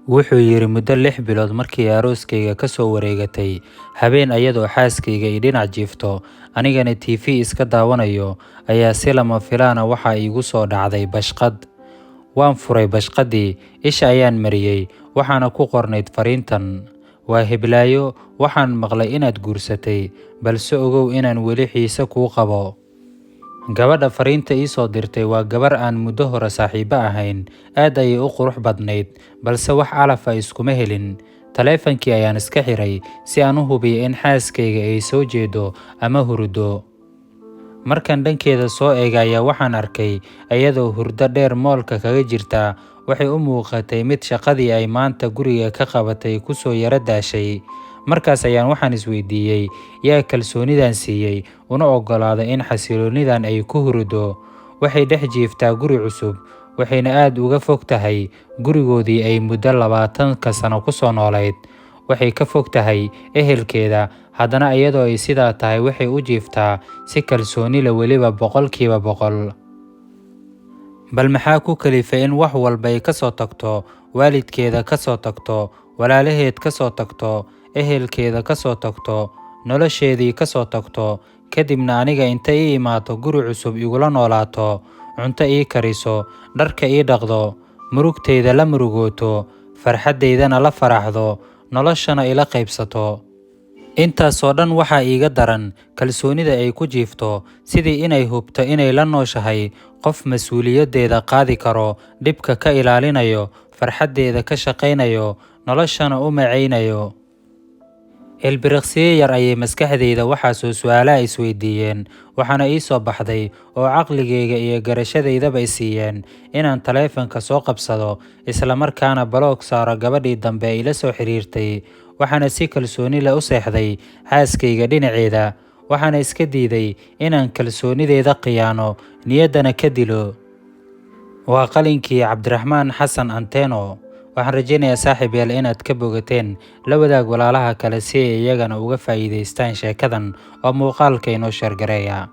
Wuxuu yidhi, muddo 6 bilood markii arooskayga ka soo wareegatay, habeen ayadoo xaaskayga i dhinac jiifto, anigana TV iska daawanayo, ayaa si lama filaana waxaa iigu soo dhacday bashqad. Waan furay bashqadii, isha ayaan mariyey, waxaana ku qornayd fariintan: "Waa heblaayo, waxaan maqlay inaad guursatay, balse ogow inaan weli xiise kuu qabo." Gabadha fariinta ii soo dirtay waa gabar aan muddo hore saaxiibo ahayn. Aad ayay u qurux badnayd, balse wax calaf ah iskuma helin. Taleefankii ayaan iska xiray si aan u hubiyo in xaaskayga ay soo jeedo ama hurdo. Markaan dhankeeda soo eegay ayaa waxaan arkay iyadoo hurdo dheer moolka kaga jirta. Waxay u muuqatay mid shaqadii ay maanta guriga ka qabatay ku soo yara daashay. Markaas ayaan waxaan isweydiiyey, yaa kalsoonidan siiyey una oggolaaday in xasiloonidan ay ku hurdo? Waxay dhex jiiftaa guri cusub, waxayna aad uga fog tahay gurigoodii ay muddo 20-ka sano ku soo noolayd. Waxay ka fog tahay ehelkeeda, haddana iyadoo ay sidaa tahay waxay u jiiftaa si kalsooni leh, weliba 100%. Bal maxaa ku kalifay in wax walba ay ka soo tagto, waalidkeeda ka soo tagto, walaalaheed ka soo tagto, ehelkeeda ka soo tagto, nolosheedii ka soo tagto, kadibna aniga inta ii imaato guri cusub igula noolaato, cunto ii kariso, dharka ii dhaqdo, murugtayda la murugooto, farxaddaydana la faraxdo, noloshana ila qaybsato? Intaasoo dhan waxaa iiga daran kalsoonida ay ku jiifto, sidii inay hubto inay la nooshahay qof mas'uuliyaddeeda qaadi karo, dhibka ka ilaalinayo, farxaddeeda ka shaqaynayo, noloshana u macaynayo. Ilbiriqsiyo yar ayay maskaxdayda waxaasoo su'aalaha isweydiiyeen, waxaana ii soo baxday oo caqligayga iyo garashadeydaba i siiyeen inaan taleefanka soo qabsado, isla markaana block saaro gabadhii dambe ee ila soo xiriirtay. Waxaana si kalsooni leh u seexday xaaskayga dhinaceeda, waxaana iska diiday inaan kalsoonideeda khiyaano, niyaddana ka dilo. Waa qalinkii Cabdiraxmaan Xasan Anteno. Waxaan rajaynayaa, saaxiib yaal, inaad ka bogateen. La wadaag walaalaha kale si ay iyagana uga faa'iidaystaan sheekadan oo muuqaalka inoo share gareeya.